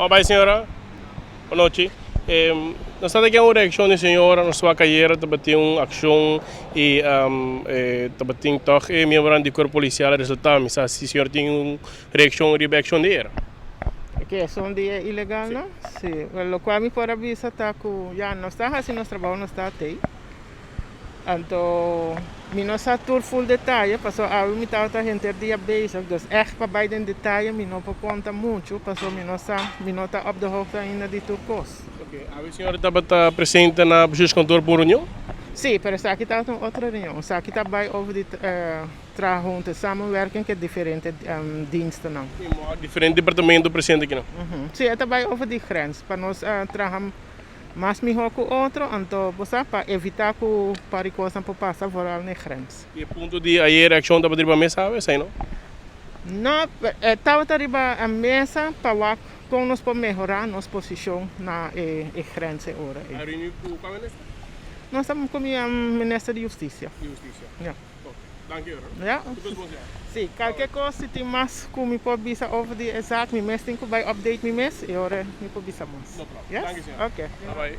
Bon bai señora. Bon nochi. Nos ta tin un reaccion di señora, nos wak ayer tabatin un accion y tabatin toch e miembronan di cuerpo policial a resulta. Mi sa si señora tin un reaccion riba e accion di ayer. Ke esun di e ilegal no? Si. Locual mi por a bisa ta cu ya nos ta haci nos trabao, nos ta tey. Anto mi no sa tur full detaye paso awe mi tabata henter dia bezig dus echt pa bai den detaye mi no por konta muchu paso mi no sa mi no ta op de hoogte ainda di tur kos. Ok, awe señora tabata presente na bestuurskantoor pa un reunion? Sí, pero esaki tabata un otro reunion. Esaki ta bai over di traha hunto, samenwerking ku e diferente dienstennan. Sí, diferente departamento presente akinan. Sí, e ta bai over di grens pa nos traha Mas mihó ku otro, anto bo sa pa evitá ku par di kosnan por pasa vooral na e grens. I e punto di ayer akshon tabata riba mesa awe, esei no? No, e tabata riba e mesa pa wak kon nos por mehorá nos posishon na e grens e ora ei. A reuni ku kua minister? Nos ta ku mi minister di Hustisia. Di Hustisia. Ya. Ok, danki ora. Ya. Tur kos bon señora. Si, kalke kos si tin mas ku mi por bisa over di e zaak, mi mes tin ku bai update mi mes i ora mi por bisa mas. No problem. Yes? Danki señora. Ok. Bye bye.